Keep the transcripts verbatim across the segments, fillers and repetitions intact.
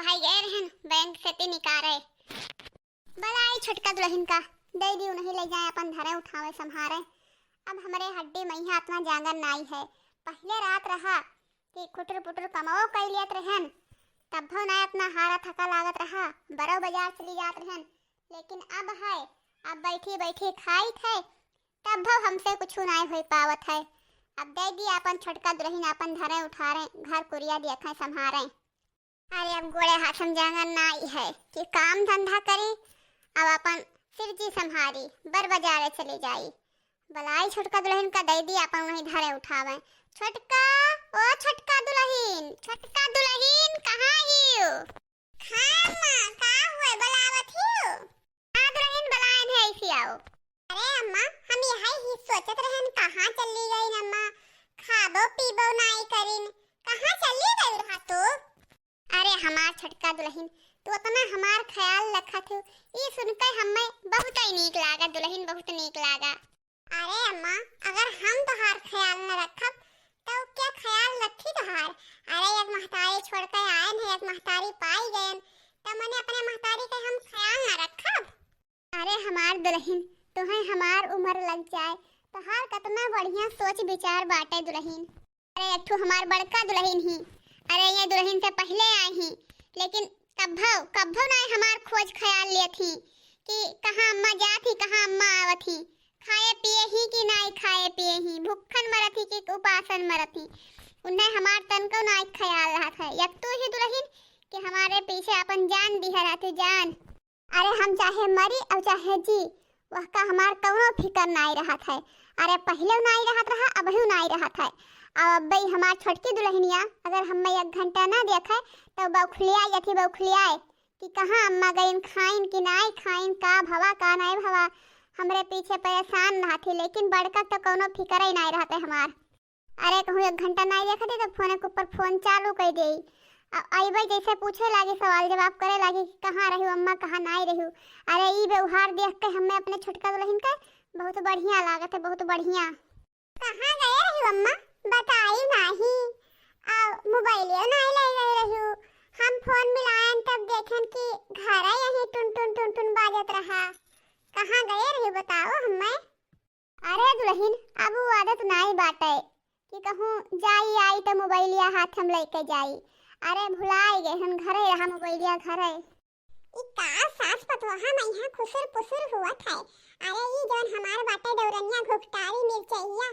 भाई गए रहन बैंक से ती निकारे। बलाई छोटका दुलहिन का, दइ दी उन्हीं लइ जाए, अपन धरे उठावे सम्हारे। अब हमरे हड्डी मइहाँ अतना जांगर नाई है। पहिले रात रहा कि खुटुर पुटुर कमवो कइ लियत रहन, तब्भो नाई अतना हारा थका लागत रहा, बरो बजार चली जात रहन। लेकिन अब है, अब बैठी बैठी खाइत है, तब्भो हमसे कुछु नाई होइ पावत है। अब दइ दी अपन छोटका दुलहिन, अपन धरे उठारे, घर कुरिया देखै सम्हारे। अरे अब गोड़े हाथ में जांगर नाई है कि काम धंधा करी, अब अपन सिरजी सम्हारी, बर बजारे चली जाई। बलाई छोटका दुलहिन का दइ दी अपन उन्हीं धरे उठावे। छोटका, ओ छोटका दुलहिन, छोटका दुलहिन कहाँ हियो? हाँ अम्मा, का हुए, बलावत हियो? हाँ दुलहिन, बलायन है, ऐसी आओ। अरे अम्मा, हम यही ही सोचत रहन, कहाँ चली गइन अम्मा, खाबो पीबो नाई करिन, कहाँ चली गई रहा तू? अरे हमार छोटका दुलहिन, तू अतना हमार ख्याल रखत हो, ई सुनके हम्मे बहुत ही नीक लागा दुलहिन, बहुत नीक लागा। अरे अम्मा, अगर हम तोहार ख्याल न रखब, तो के ख्याल रखी तोहार? अरे एक महतारी छोड़ के आयन है, एक महतारी पाई गयन, तो मने अपने महतारी के हम ख्याल न रखब? अरे हमार दुलहिन, तोहे हमार उमर लग जाए, तोहार कतना बढ़िया सोच विचार बाटे दुलहिन। अरे एक ठो हमार बड़का दुलहिन ही, अरे ये दुलहिन से पहिले आई ही, लेकिन कब्भो, कब्भो नाई हमार खोज ख्याल लेत ही कि कहाँ अम्मा जात ही, कहाँ अम्मा आवत ही, खाए पिए ही कि नाई खाए पिए ही, भूखन मरत ही कि उपासन मरत ही, उन्हें हमार तनको नाई ख्याल रहत है। एक तू ही दुलहिन कि हमारे पीछे अपन जान दिहे रहत ही, जान। अरे हम चाहे मरी और चाहे जी, वह का हमार कउनो फिकर नाई रहत है। अरे पहिलेउ नाई रहत रहा, अबहिउ नाई रहत है। और अब्बे हमार छोटकी दुलहिनिया अगर हम्मे एक घंटा ना देखे, तो बौखलियाए जथी, बौखलियाए कि कहाँ अम्मा गइन, खाइन कि नाई खाइन, का भवा का नाई भवा, हमरे पीछे परेशान रहत ही। लेकिन बड़का तो कउनो फिकर ही नाई रहत है हमार। अरे कहूँ एक घंटा नाई देखत ही तो फोन के ऊपर फोन चालू कइ देई। आ-, अइबे जैसे पूछे लागी, सवाल जवाब करे लागी कि कहाँ रहिउ अम्मा, कहाँ नाई रहिउ। अरे ई व्यवहार देख के हम्मे अपने छोटका दुलहिन के बहुत बढ़िया लागत है, बहुत बढ़िया। कहाँ गए रहिउ अम्मा, बताई नाहीं, आ मोबाइलियो नाई ले गए रहिउ। हम फोन मिलायन तब देखेन कि घर यहीं टुन टुन टुन टुन बाजत रहा। कहाँ गए रहिउ बताओ हम्मे। अरे दुलहिन, अब उ आदत नाई बाटे कि कहूँ जाई आई त मोबाइलिया हाथ हम लइके जाई। अरे भुलाई गए हन, घरे रहा मोबाइलिया, घरे। ई का सास पतोहा मइहाँ खुसुर पुसुर हुवत है। अरे ई जौन हमार बाटे डौरनिया घुघटारी मिर्चइया,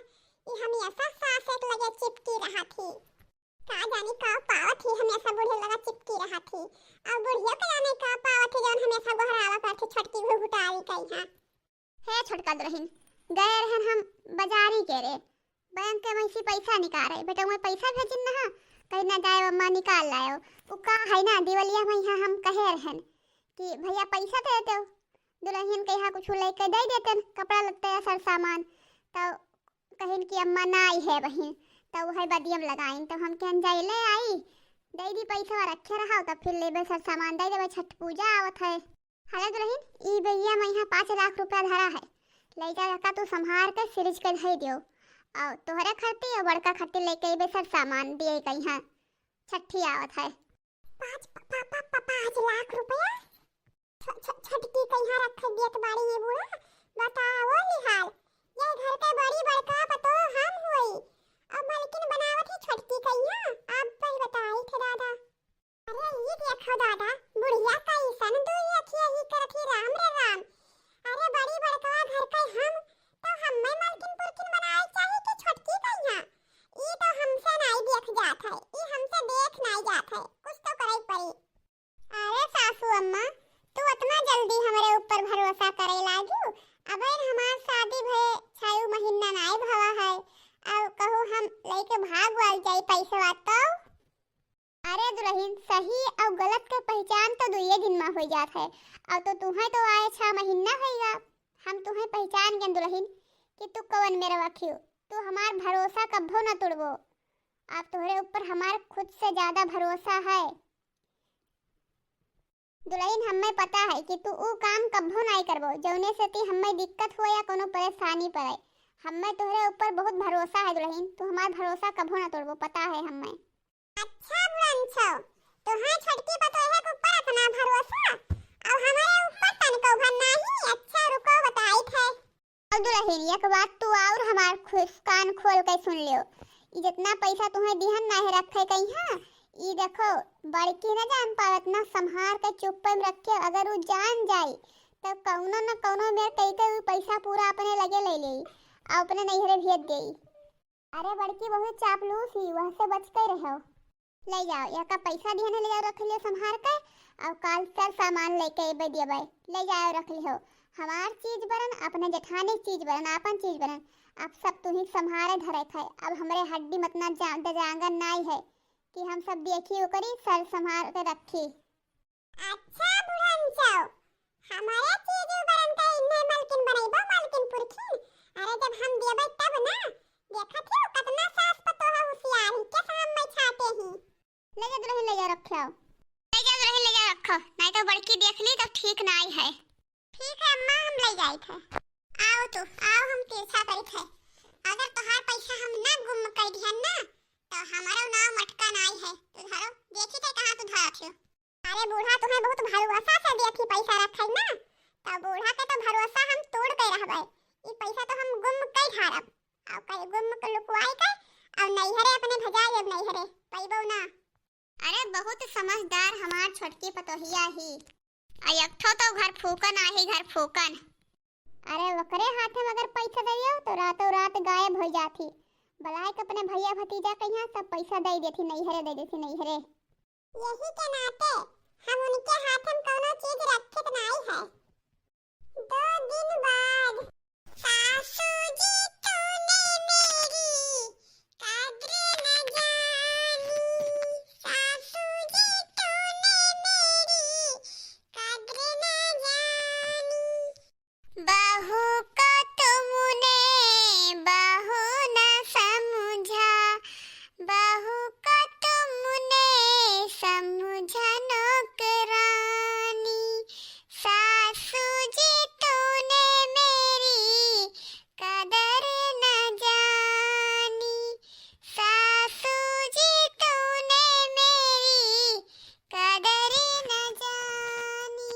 ई हमेसा सास एक लगे चिपकी रहत ही। का जानी का पावत ही, हमेसा बूढ़े लगा चिपकी रहत ही। अब बुढ़िया का जाने का पावत ही जौन हमेसा गोहरावा करत ही छोटकी घुघटारी कइहाँ। हे छोटका दुलहिन, गए रहन हम बजारी के रे, बैंक के मइसी पैसा निकारे। बेटउआ पैसा भेजिन न हा, कही ना जाए अम्मा निकाल लायो। उ का है ना, दिवलिया मइहाँ हम कहे रहन कि भइया पैसा दे देउ, दुलहिन के यहाँ कुछ लइके दइ देतेन, कपड़ा लत्ता या सर सामान। तो कहिन कि अम्मा नाई है बहिन, तो वह बदियम लगाइन। तो हम कहन जाई ले आई, दइ दी पैसा रखे रहा, तो फिर लेबे सर सामान दइ देबे, छठ पूजा आवत है। अरे दुलहिन, ई बेइया मइहाँ पाँच लाख रुपया धरा है, लइका काका तू सम्हार के सिरिज के धइ दियो, और तोहरे खरती और बड़का खरती लइके अइबे सर सामान दिए कइहाँ छठी आवत है। पाँच, पा-, पा-, पा-, पा-, पाँच लाख रुपया? छ-, छ-, छटकी कइहाँ रखे दियत बाड़ी ये बूढ़ा? बताओ निहाल, ये घर के बड़ी बड़का पतोह हम होई, अब मलकिन बनावत ही छटकी कइहाँ? आप पही बताई थे दादा। अरे ई देखो दादा, बुढ़िया कइसन दुई अखिया ही करत ही, राम रे राम। अरे बड़ी बड़कवा घर के हम, तो हम्मे मलकिन पुरकिन बनाए चाही कि छोटकी कइहाँ? ई तो हमसे नाई देख जात है, ई हमसे देख नाई जात है, कुछ तो करे पड़ी। अरे सासू अम्मा, तू अतना जल्दी हमरे ऊपर भरोसा करे लागू? अबे हमार शादी भये छायु महीना नाई भवा है, और कहू हम लइके भाग वाल जाई पैसवा तो? अरे दुलहिन, सही और गलत के पहिचान तो दुइये दिन मा होइ जात है। और तो तुहें तो आए छह महीना होइगा, हम तुहें पहिचान गेन दुलहिन कि तू कवन मेरा वखियो। तू हमार भरोसा कब्बो न तोड़बो। अब तोहरे ऊपर हमार खुद से ज्यादा भरोसा है। दुलहिन, हम्मे पता है कि तू ऊ काम कब्बो नाई करबो, जौने से ती हम्मे दिक्कत हो या कोनो परेशानी पड़े। हम्मे तोहरे ऊपर बहुत भरोसा है दुलहिन, तू हमार भरोसा कब्बो ना तोड़बो, पता है हम्मे। अच्छा बुढ़नछो, तोहार छोटकी पतोहे एक बात तू और हमार खु-, कान खोल के सुन लियो, ई जितना पैसा तुहें दिहन ना है रखे कहीं, हाँ, ई देखो, बड़की न जान पावे, इतना संभार के चुप्पे में रखे, अगर उ जान जाई, तब कौनो न कौनो मेर कई के उ पैसा पूरा अपने लगे ले लेई, आ अपने नैहरे भेज देई। अरे बड़की बहुत चापलूस ही, वह से बच के रहो। ले जाओ, यहका पैसा दिहन, ले जाओ, रख लियो संभार के, और काल सर सामान लेके अइबे देबे। ले जाओ, रख लियो। हमार चीज बरन, अपने जेठानी के चीज बरन, आपन चीज बरन, अब सब तुही संभारे धरे थे। अब हमरे हड्डी मतना जा-, दजांगन नाई है कि हम सब देखी ओकरी, सर संभार के रखी। अच्छा बुढ़न चौ, हमरे चीज बरन के इन्हें मलकिन बनइबो, मलकिन पुरखिन? अरे जब हम देबै तब ना। देखत हो कतना सास पतोह हुसियार ही, के साम में छाटे ही। ले जा दुलहिन, ले जा रखो। ले जा दुलहिन, ले जा रखो, नाहीं तो बड़की देख ली तो ठीक नाई है। ठीक है अम्मा, हम ले जाइत है। आओ तो, आओ हम तिरछा करित है। अगर तोहार पैसा हम ना गुम कर दिहन ना, तो हमारो नाव मटका नाई है। तू धरो, देखी थे कहाँ तू धरत हो। अरे बूढ़ा, तुम्हें बहुत भरोसा से दिया थी पैसा रखे ना, तो बूढ़ा के तो भरोसा हम तोड़ के रहबे। ई पैसा तो हम गुम के धारब, और कई गुम के लुकवाई के, और नैहरे अपने भेजाई अब नैहरे, पैबो ना। अरे बहुत समझदार हमार छोटकी पतोहिया ही। आ एक ठो तो घर फूकन आही, घर फूकन। अरे ओकरे हाथे में अगर पैसा दे दियो तो रातों रात गायब हो जाती। बलाय के अपने भैया भतीजा के यहाँ सब पैसा दे देती, नैहरे दे देती, नैहरे। यही के नाते हम उनके हाथ में कौनो चीज रखित नाई है। दो दिन बाद। सासू जी तूने मेरी कद्र न जानी, सासू जी तूने मेरी कद्र न जानी। बहू को तुमने बहू न समझा, बहू को तुमने समझा नौकरानी। सासू जी तूने मेरी कदर न जानी, सासू जी तूने मेरी कदर न जानी।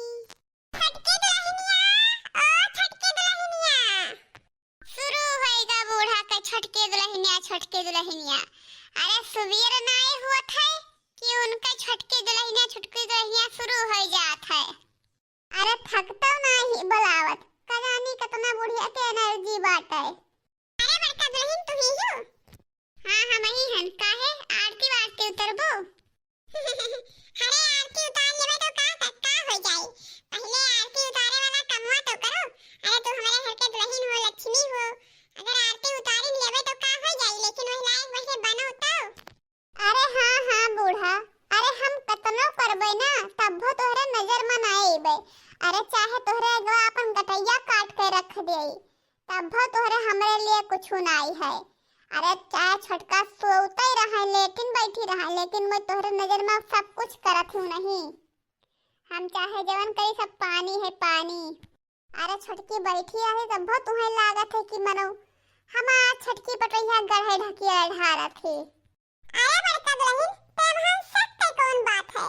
छोटकी दुलहिनिया, ओ छोटकी दुलहिनिया। शुरू होइगा बूढ़ा के छोटकी दुलहिनिया, छोटकी दुलहिनिया। अरे सुबेर नाई हुअत है कि उनका छोटकी दुलहिनिया, छोटकी दुलहिनिया शुरू हो जात है। अरे थकतो नाई बुलावत, का जानी कितना बुढ़िया के energy बाटे। अरे बड़का दुलहिन तू ही हो? हाँ, हम ही हन। काहे, आरती वारती उतरबो? अरे आरती उतार लेबे तो का, का, का हो जाई? पहिले आरती उतारे वाला कमवा तो करो। अरे तू हमारे घर के दुलहिन हो, लक्ष्मी हो, अगर आरती उतारी लेबे तो का हो जाई? लेकिन वही लायक वैसे बनो तो। अरे हाँ, हाँ बूढ़ा, अरे हम कतनो करबे ना, तब्बो तोहरे नजर में ना अइबे। अरे चाहे तोहरे अगवा अपन गटैया काट के रख देई, तब्बो तोहरे हमरे लिए कुछ नाई है। अरे चाहे छोटका सोते रहे, लेटिन बैठी रहे, लेकिन मैं तोहरे नजर में सब कुछ करत हूँ नहीं। हम चाहे जवन करी, सब पानी है पानी। अरे छोटकी बैठी रही, तब्बो तुम्हें लागत है कि मनो हमार छोटकी पटोहिया गढ़े ढकिया ढारत है। अरे बड़का दुलहिन, तेमहन शक के कौन बात है?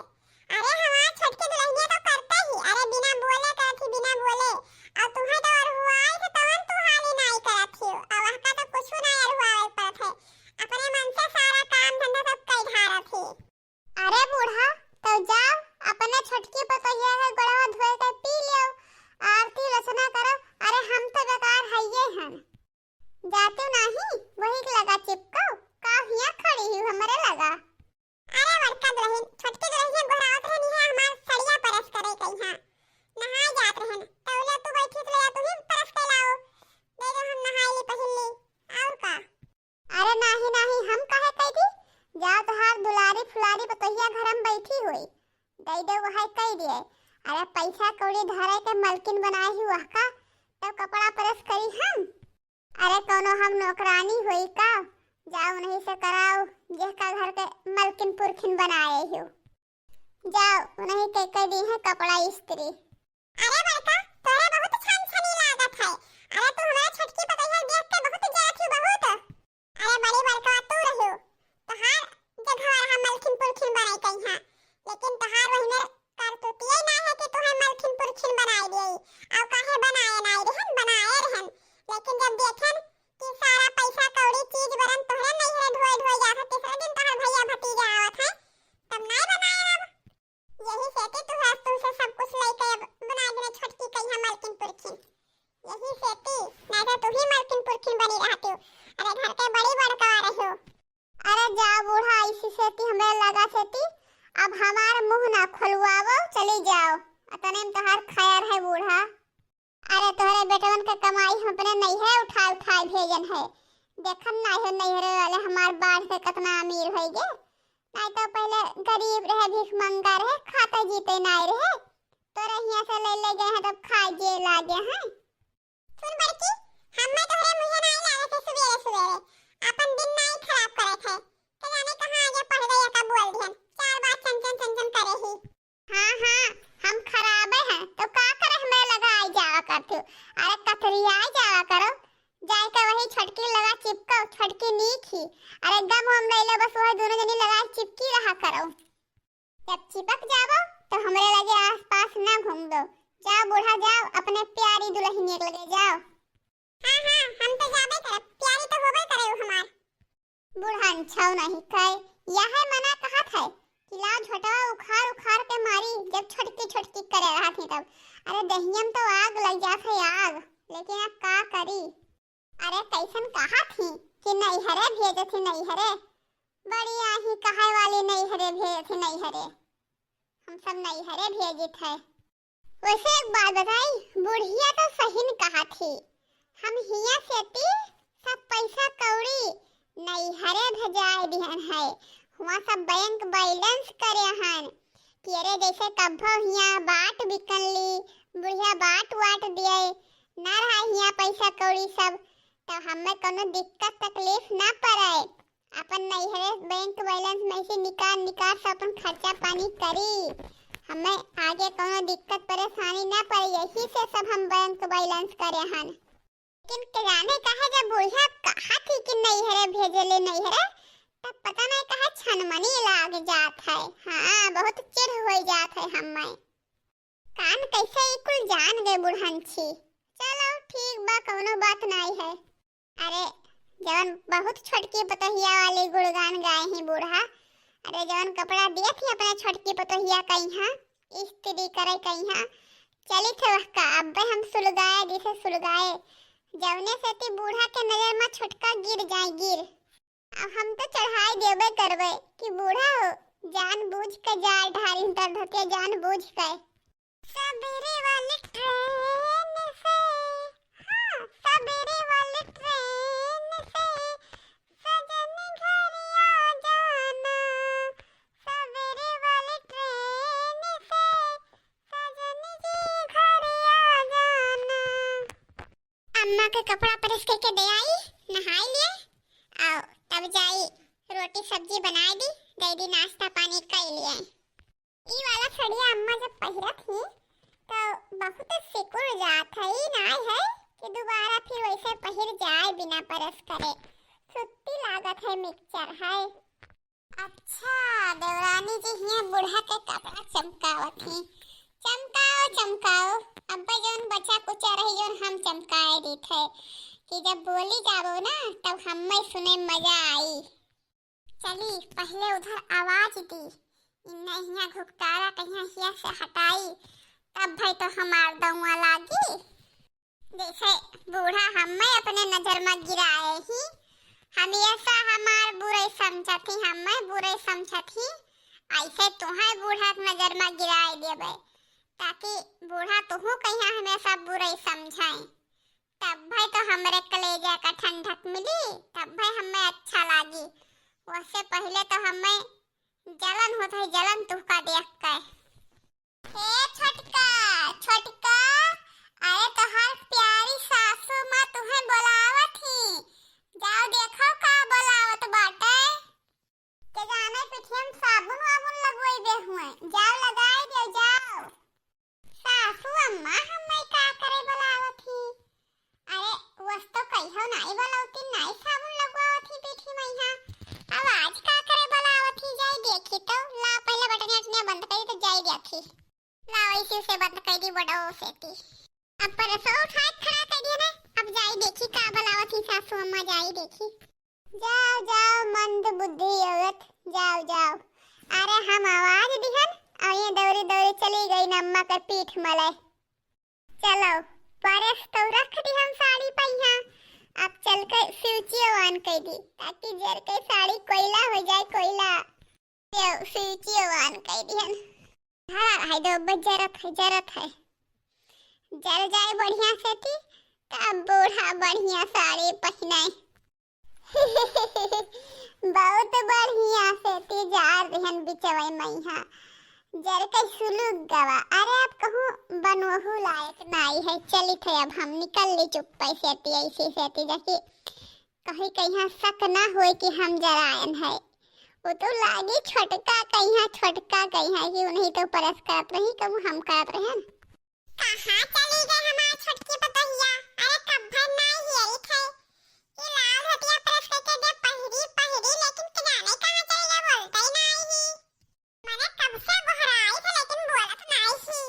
अरे हमार छोटकी दुलहिनिया तो करते ही, अरे बिना बोले करत ही, बिना बोले। और तुम्हें तो अरुआई से तवन तू हाली नाई करत ही, और वहका तो कुछ ना अरुआवे पड़त है, अपने मन से सारा काम धंधा सब कई ढारत ही। अरे बूढ़ा, तो जाओ अपने छोटकी पतोहिया के गोड़वा धोए के पी लियो, आरती रचना करो। अरे हम तो बेकार हइये हन। जातू नाही, वही के लगा चिपको, का हियाँ खड़ी ही हमरे लगा? अरे बड़का दुलहिन, छोटकी दुलहिनिया गोहरावत रहनी है हमार सड़िया press करे कइहाँ। नहाए जात रहन, तौले तू बैठी तो ले जा, तू ही press कर लाओ। दे दो, हम नहाए ली, पहिन ली। और का? अरे नाही, नाही, हम काहे कह दी? जाओ तोहार दुलारी फुलारी पतोहिया घर में बैठी होई। दे दे वही कह दिए। अरे पैसा कौड़ी धरे के मलकिन बनाए ही वह का, तब कपड़ा press करी हम। अरे कौनो हम नौकरानी होई का? जाओ उन्हीं से कराओ, जेहका घर के मलकिन पुरखिन बनाए हो। जाओ उन्हीं के कह दी है कपड़ा इस्त्री। अरे बड़का, तोरा बहुत छान छानी लागत है। अरे तू हमारा छोटकी पतोहिया देख के बहुत जरत ही बहुत। अरे बड़ी बड़का तू रहियो, तोहार जगह रहा मलखिन पुरखिन बनाई कइहाँ, लेकिन तोहार वही में करतूतिये ना है कि तोहे मलखिन पुरखिन बनाए दिए। और काहे बनाए ना रहन, बनाए रहन, लेकिन जब देखे सेती अब हमार मुँह ना खोलवावो, चली जाओ। अतने में तोहार खैर है बूढ़ा। अरे तोहरे बेटवन के कमाई हम अपने नैहरे उठाए उठाए भेजन है। देखन नाई हो नैहरे वाले हमार बाढ़ के कितना अमीर होइ गे। नाई तो पहले गरीब रहे, भिखमंगा रहे, खाते जीते नाई रहे। तोरे हियाँ से ले ले गए हैं तब खाए जिए लागे हैं। सुन बड़की, हम्मे तोहरे मुँहे नाई लागे थे सुबेरे सुबेरे। अपन दिन नाई खराब करे थे। के जाने कहाँ आगे पड़ गई का बोल दिहन। चार बार चन चन चन चन करे ही। हाँ, हाँ, हम खराबे हैं, तो का करे हमरे लगा आई जावा करती हो? अरे कतरी आई जावा करो, जाए के वही छोटकी लगा चिपको, छोटकी नीक ही। अरे गम हम ले लो, बस वही दोनों जनी लगा चिपकी रहा करो। जब चिपक जाबो, तो हमरे लगे आसपास ना घूम दो। जाओ बूढ़ा, जाओ, अपने प्यारी दुल्हनिया के लगे जाओ। हाँ, हाँ, हम तो जाबे करब, प्यारी तो होबे करे उ हमार। बुढ़न छौ नहीं कहे, यह मना कहत है कि लाओ झोटवा उखाड़ उखाड़ के मारी, जब छोटकी छोटकी करे रहत ही तब। अरे दहिया में तो आग लग जात है आग, लेकिन अब का करी? अरे कैसन कहत ही कि नैहरे भेजत ही नैहरे, बड़ी आही कहे वाली नैहरे भेजत ही नैहरे, हम सब नैहरे भेजित है। वैसे एक बात बताई, बुढ़िया तो सही न कहा थी, हम हिया सेती सब पैसा कौड़ी नैहरे भेजाए दिहन है, हुआ सब बैंक बैलेंस करे हन कि अरे जैसे कभो हिया बाट बिकन ली, बुढ़िया बाट वाट दिए, ना रहा हिया पैसा कौड़ी सब, तो हमें कोनो दिक्कत तकलीफ ना पड़े। अपन नैहरे बैंक बैलेंस में से निकाल निकाल से अपन खर्चा पानी करी। हमें आगे कोनो दिक्कत परेशानी ना पड़े, यही से सब हम बैंक बैलेंस करे हन। लेकिन के जाने काहे जब बुढ़िया कहा थी कि नैहरे भेजे ले नैहरे, तब पता नहीं काहे छनमनी लाग जात है। हाँ, बहुत चिढ़ हो जात है हमें। कान कैसे ई कुल जान गए बुढ़न छी। चलो ठीक बा, कोनो बात नाई है। अरे जवन बहुत छोटकी पतोहिया वाली गुणगान गाए ही बूढ़ा, अरे जवन कपड़ा दिए थी अपने छोटकी पतोहिया कइहाँ इस्त्री करे कइहाँ, चली थे वह का अब्बे हम सुलगाए जैसे सुलगाए, जवने से ती बूढ़ा के नजर में छोटका गिर जाए गिर। अब हम तो चढ़ाई देबे करबे कि बूढ़ा हो, जान बूझ के जाए ढारी तर धोतिया जान बूझ के। सबेरे वाली ट्रेन से, हाँ, सबेरे वाली ट्रेन से सजन घर आ जाना, सबेरे वाली ट्रेन से सजन जी घर आ जाना। अम्मा के कपड़ा प्रेस करके दे आई, नहाई लिए, आओ तब जाई रोटी सब्जी बनाए दी, दे दी नाश्ता पानी कर लिए। ई वाला सड़िया अम्मा जब पहिरत ही तो बहुत सिकुड़ जात है, ई नाई है कि दोबारा फिर वैसे पहिर जाए बिना प्रेस करे, सुत्ती लागत है मिक्सचर है। अच्छा, देवरानी जी हियाँ बूढ़ा के कपड़ा चमकावत ही। चमकाओ, चमकाओ। अब्बे जौन बचा कुचा रही, जौन हम चमकाए देत है कि जब बोली जाबो ना, तब हम्मे सुने मजा आई। चली, पहले उधर आवाज दी, इन्ने हियाँ घुघटारा कहियाँ हिया से हटाई, तब भाई तो हमार दौआ लागी। जैसे बूढ़ा हम्मे अपने नजर में गिराए ही, हमेशा हमार बुराई समझत ही, हम्मे बुराई समझत ही, ऐसे तुहें बूढ़ा के नजर में गिराए देबे, ताकि बूढ़ा तुहू कहियाँ हमेशा बुराई समझाए। तब भाई तो हमरे कलेजा का ठंडक मिली, तब भाई हम्मे अच्छा लागी। वैसे पहले तो हम्मे जलन होत है, जलन तुहका देख के। ए छोटका, छोटका, अरे तोहार प्यारी सासू माँ तुहें बोलावत ही, जाओ देखो का बोलावत बाटे। के जाने पिठिया में साबुन वाबुन लगवइबे हुए, जाओ लगाई दे जाओ। सासू अम्मा हम्मे का करे बोलावत ही? अरे वस तो कहियो नाई बोलौती, नाई साबुन लगवावत ही पीठी मैया। अब आज का करे बोलावत ही, जाई देखी तो। ला पहले बटनिया अटनिया बंद करी तो जाई देखी। ला वैसे से बंद कर दी बड़ो से ती। अब परसों उठाए खड़ा कर दिया ना, अब जाई देखी का बोलावत ही सासू अम्मा, जाई देखी। जाओ जाओ मंद बुद्धि औरत, जाओ जाओ। अरे हम आवाज दिहन और ये दौड़ी दौड़ी चली गई अम्मा के पीठ मले। चलो, प्रेस तो रख दी हम साड़ी पहिया, अब चल के स्विचियो on कर दी, ताकि जर के साड़ी कोयला हो जाए, कोयला। यो, स्विचियो on कइ दिहन। धरा रहे दो, बस जरत है, जरत है। जर जाए बढ़िया से ती, तब बूढ़ा बढ़िया साड़ी पहिने। बहुत बढ़िया से ती जार दिहन बिचवई मइहाँ। जर के सुलुक गवा। अरे, अब कहूँ बनवहू लायक नाई है। चलित है, अब हम निकल ली चुप्पे से ती, ऐसी से ती, जैसे कहीं कहीं शक ना होए कि हम जरायन है। वो तो लागी छोटका कहीं, छोटका कहीं कि उन्हीं तो परस करत रही, कब हम करत रहन। कहाँ चली गई हमार छोटकी पतोहिया? अरे, कब भर नाई हियरी थे कि लाल धोतिया परस करके दे पहिरी, पहिरी, लेकिन के जाने कहाँ चली गई, बोलते ही नाई ही। मने कब से गोहराई थे, लेकिन बोलत नाई ही।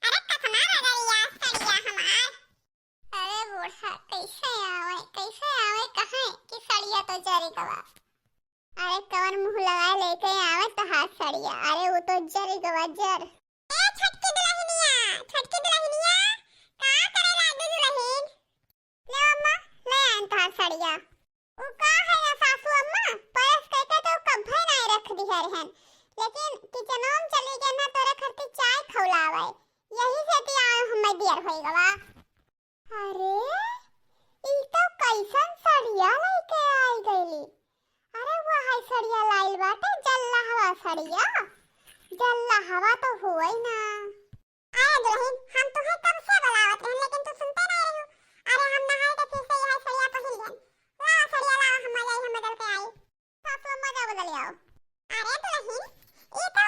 अरे, कतना रगड़िया सड़िया हमार। अरे बूढ़ा, कैसे आवे, कैसे आवे, कहे कि सड़िया तो जरी गवा। अरे कवन मुँह लगाए लेके आवे तोहार सड़िया, अरे वो तो जरी गवा जर। ए छोटकी दुलहिनिया, छोटकी दुलहिनिया, का करे लागू दुलहिन? ले अम्मा, ले आइन तोहार सड़िया। उ का है या सासू अम्मा, परस कइके तो कब्भे नाई रख दिहे रहन, लेकिन किचनवा में चली गए ना तोरे खातिर चाय खौलावे, यही से ती आए हमें देर होई गवा। अरे, ई तो कैसन सड़िया लइके आई गइली। अरे, वह है सड़िया लाइल बाटे, जल्ला हवा सड़िया। जल्ला हवा तो होई ना। अरे दुलहिन, हम तुहे कब से बुलावत रहन, लेकिन तू सुनते नाई रहू। अरे, हम नहाए के फिर से यह सड़िया पहिर लेन। लाओ सड़िया लाओ, हम जाई, हम बदल के आई। सासू अम्मा जा बदल आओ। अरे दुलहिन, ई तो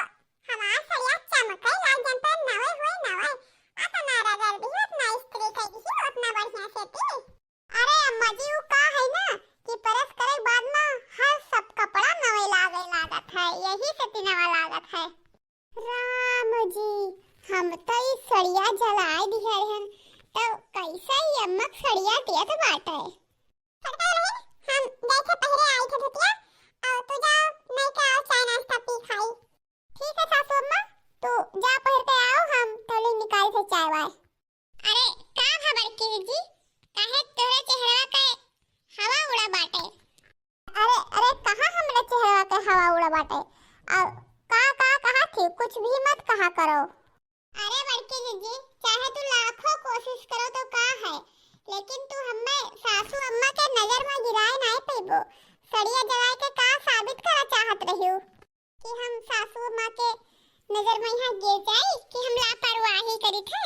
हमार सड़िया चमके लाग जन पे नवे होए नवे। अतना रगड़ दिही, उतना इस्त्री कर दिही, उतना बढ़िया से ती। अरे अम्मा जी, उ का है ना कि परस करे के बाद में हर सब कपड़ा नवे लागे लागत है, यही से ती नवा लागत है। राम जी, हम तो ई सड़िया जलाए दिहे रहन, तो कैसे ई अम्मा के सड़िया देत बाटे? छोटका दुलहिन, हम जाइथे पहिरे आई थे धोतिया, और तू जा नहीं के आओ चाय नाश्ता पी खाई। ठीक है सासू अम्मा, तू जा पहिर के आओ, हम थोड़ी निकाल से चाय वाय। अरे का भा बड़की जी, काहे तोहरे चेहरा के हवा उड़ा बाटे? अरे, अरे, कहाँ हमरे चेहरा के हवा उड़ा बाटे? आ, का, का कहा थी? कुछ भी मत कहा करो। अरे बड़की जीजी, चाहे तू लाखों कोशिश करो तो का है, लेकिन तू हम्मे सासू अम्मा के नजर में गिराए नाई पइबो। सड़िया जलाए के का साबित करा चाहत रहियो? कि हम सासू अम्मा के नजर में यहाँ गिर जाई कि हम लापरवाही करित है,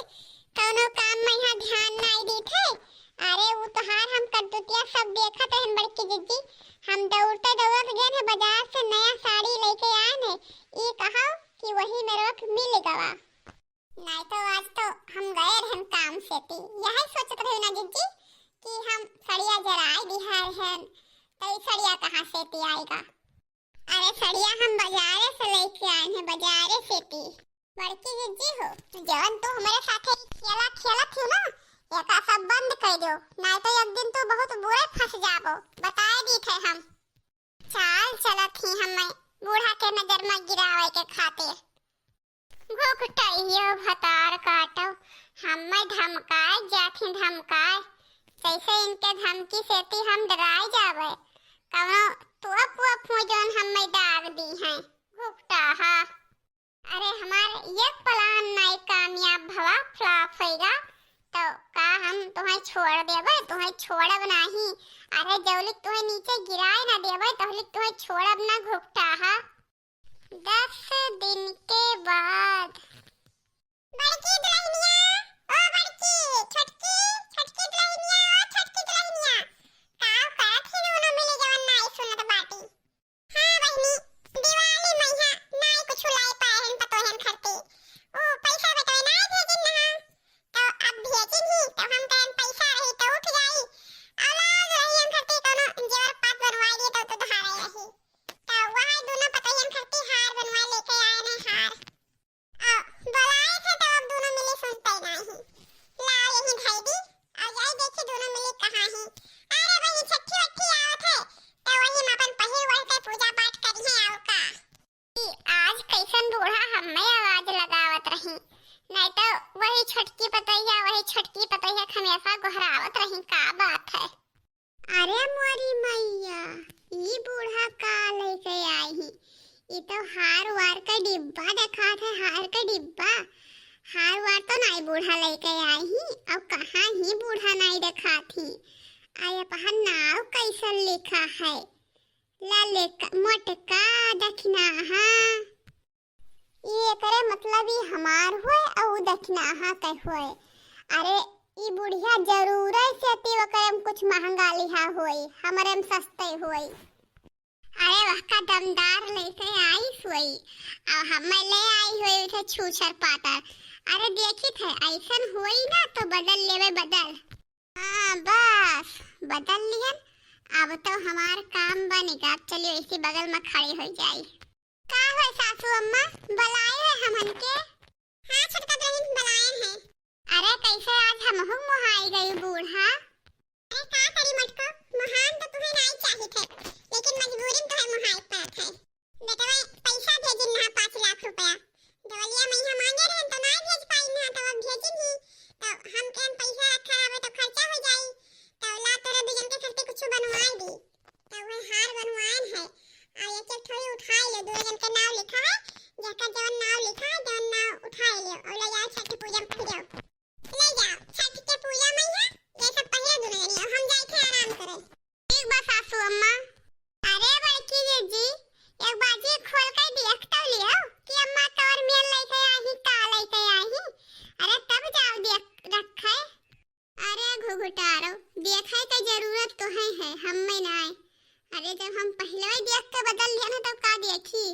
कौनो काम में यहाँ ध्यान नाई दीत है। अरे उ तोहार हम करतूतिया सब देखत रहन बड़की जीजी। हम दौड़ते दौड़त गए हैं बाजार से नया साड़ी लेके आए हैं। ई कहो कि वही में रोक मिल गवा। नाई तो आज तो हम गए रहन काम से ती। यही सोचत रही ना जीजी कि हम सड़िया जराए दिहा रहन, तो ई सड़िया कहाँ से ती आएगा? अरे सड़िया हम बाजारे से लेके आए हैं, बाजारे से ती। बड़की जीजी हो, जवन तू हमारे साथे खेला खेलत थी ना, एका सब बंद कर दो, नाई तो एक दिन तू बहुत बुरे फंस जाबो, बताए दीत है हम। चाल चलत ही हमें बूढ़ा के नजर में गिरावे के खातिर। घुघटइयो भतार काटो, हमें धमकाए जात ही धमकाए, जैसे इनके धमकी से ती हम डराए जावे। कौनो तोप वोप हो जौन हमें दाग दी हैं, घुघटाहा। अरे हमार एक plan नाई कामयाब भवा, flop होइगा, तो का हम तुहें छोड़ देबे? तुहें छोड़ब नाही। अरे जौलिक तुहें नीचे गिराए ना देबे, तौलिक तुहें छोड़ब ना, घुघटाहा। दस दिन के बाद। बड़की दुलहिनिया, ओ बड़की, छोटकी, छोटकी दुलहिनिया, ओ छोटकी दुलहिनिया, का करत ही दोनों मिली जवन नाई सुनत बाटी? हाँ बहिनी, दिवाली मइहाँ नाई कुछु लाई पाए हन पतोहन खरती। ऊ पैसा बेटवे नाई भेजिन नहा, तो अब भेजिन ही, तो हम कहन पैसा रही तो उठ जाई। औलाद रही हम खरती कौनो जेवर पात बनवाई लिए तो, तो धारे रही। तो वह दोनों पतोहन खरती हार बनवाई लेके आए ने हार। आ, बोलाए थे तो अब दोनों मिली सुनते नाही। लाओ यही धई दी, और जाई देखी दोनों मिली कहाँ ही। अरे वही छठी वट्ठी आओ थे, तो वही में अपन पहिर ओढ़ के पूजा पाठ करी है, आओ का। ई आज कैसन बूढ़ा हमें आवाज लगावत रही, नहीं तो वही छोटकी पतोहिया, वही छोटकी पतोहिया हमेशा गोहरावत रही, का बात है? अरे मोरी मैया, ई बूढ़ा का लेके आई ही? ई तो हार वार का डिब्बा देखात है, हार का डिब्बा। हार वार तो नाई बूढ़ा लइके आई ही, अब कहाँ ही बूढ़ा नाई देखात ही। आय, अब हर नाव कैसन लिखा है? ललका, मोटका, दखिनाहा। ई एकरे मतलब ई हमार होए अउ दखिनाहा के होए। अरे, ई बुढ़िया जरूरे से ती ओकरे में कुछ महंगा लिहा होई, हमरे में सस्ते होई। अरे, वहका दमदार लइके आइस होई, अउ हमें ले आई होई उठे छूछर पातर। अरे, देखित है, ऐसन होई ना तो बदल लेवे, बदल। हाँ, बस, बदल लिहन। अब तो हमार काम बनेगा। अब चलियो, इसी बगल में खड़ी हो जाई। का होए सासू अम्मा, बलाए है हमन के? हाँ छोटका दुल्हन, बलाए हैं। अरे, कैसे आज हमहू मोहाई गई बूढ़ा? अरे, का करी मटको, मोहान तो तुहे नाई चाहित है, लेकिन मजबूरी में तुहे मोहाई पड़त है। बेटवा, पैसा भेजिन ना पाँच लाख रुपया। देवलिया मइहाँ मांगे रहन तो नाई भेज पाइन ना, तो अब भेजिन ही। तो हम कहन पैसा रखा रहबे तो खर्चा हो जाई। तो ला तोरे दू जन के खातिर कुछ बनवाई दी। तो वह हार बनवाइन है। और एक एक ठोरी उठाई ले, दू जन के नाव लिखा है, जेकर जवन नाव लिखा है, जवन नाव उठाई ले और ले जाओ छठ पूजा में पहिरो। ले जाओ छठ के पूजा मइहाँ, ये सब पहिरो दुनो जनी, और हम जाइत है आराम करे। ठीक बा सासू अम्मा। अरे बड़की जीजी, एक बाजी खोल के देख तो लियो कि अम्मा तोर मेल लइके आई, का लइके आई। अरे तब जाओ देख रखे। अरे घुघुटारो, देखे के जरूरत तो है, है, हमें नाय। अरे जब हम पहले ही देख के बदल लिया ना, तब का देखी?